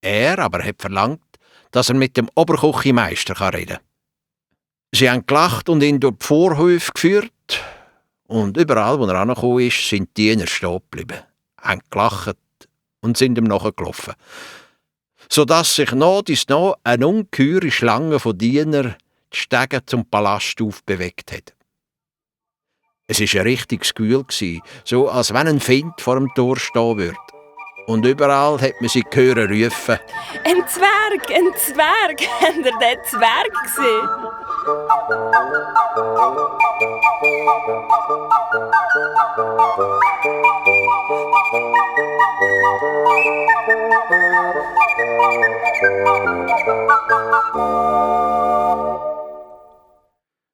Er aber hat verlangt, dass er mit dem Oberküchenmeister reden kann. Sie haben gelacht und ihn durch die Vorhöfe geführt. Und überall, wo er angekommen ist, sind die Diener stehen geblieben, haben gelacht und sind ihm nachgelaufen. Sodass sich noch eine ungeheure Schlange von Dienern die Stege zum Palast aufbewegt hat. Es war ein richtiges Gefühl, so als wenn ein Find vor dem Tor stehen würde. Und überall hat man sie hören rufen. Ein Zwerg, ein Zwerg! Habt ihr den Zwerg gesehen?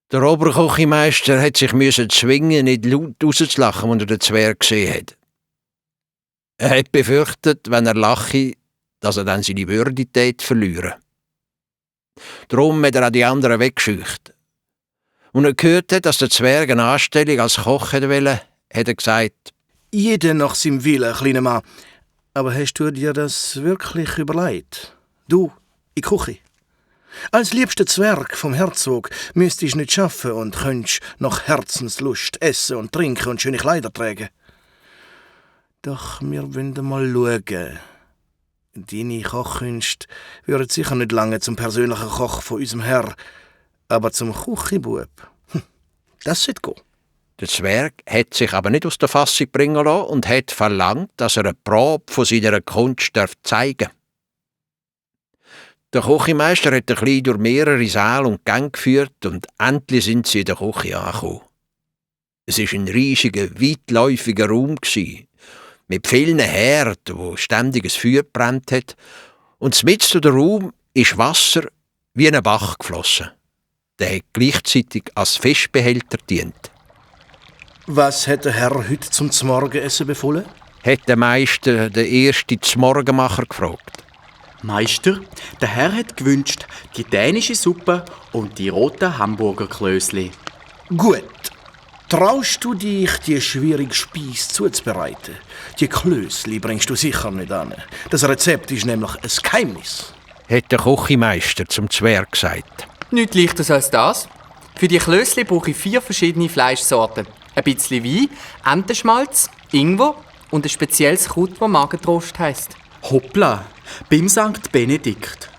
Der Oberküchenmeister hat sich zwingen, nicht laut rauszulachen, als er den Zwerg gesehen hat. Er hat befürchtet, wenn er lache, dass er dann seine Würde verlieren. Darum hat er auch die anderen weggescheucht. Und er gehört hat, dass der Zwerg eine Anstellung als Koch wollte, hat er gesagt: Jeder nach seinem Willen, kleiner Mann. Aber hast du dir das wirklich überlegt? Du, in die Küche. Als liebster Zwerg vom Herzog müsstest du nicht schaffen und könntest nach Herzenslust essen und trinken und schöne Kleider tragen. Doch wir wollen mal schauen. Deine Kochkünste würden sicher nicht lange zum persönlichen Koch von unserem Herr, aber zum Küchenbub. Das sollte gehen. Der Zwerg hat sich aber nicht aus der Fassung bringen lassen und hat verlangt, dass er eine Probe von seiner Kunst zeigen darf. Der Küchenmeister hat den Kleinen durch mehrere Säle und Gänge geführt und endlich sind sie in der Küche angekommen. Es war ein riesiger, weitläufiger Raum mit vielen Herden, wo ständig ein Feuer gebrannt hat, und mitten in den Raum ist Wasser wie ein Bach geflossen. Der hat gleichzeitig als Fischbehälter dient. Was hat der Herr heute zum Morgenessen befohlen? Hat der Meister den ersten Zmorgenmacher gefragt. Meister, der Herr hat gewünscht, die dänische Suppe und die roten Hamburgerklösli. Gut. Traust du dich, die schwierige Speise zuzubereiten? Die Klösli bringst du sicher nicht an. Das Rezept ist nämlich ein Geheimnis. Hat der Küchenmeister zum Zwerg gesagt. Nichts leichter als das. Für die Klösli brauche ich 4 verschiedene Fleischsorten. Ein bisschen Wein, Entenschmalz, Ingwer und ein spezielles Kraut, das Magentrost heisst. Hoppla, beim St. Benedikt.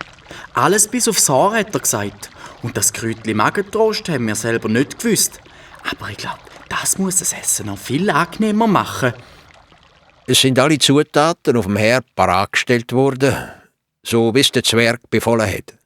Alles bis auf Saar, hat er gesagt. Und das Kräutchen Magentrost haben wir selber nicht gewusst. Aber ich glaube, das muss das Essen noch viel angenehmer machen. Es sind alle Zutaten auf dem Herd parat gestellt worden, so wie es der Zwerg befohlen hat.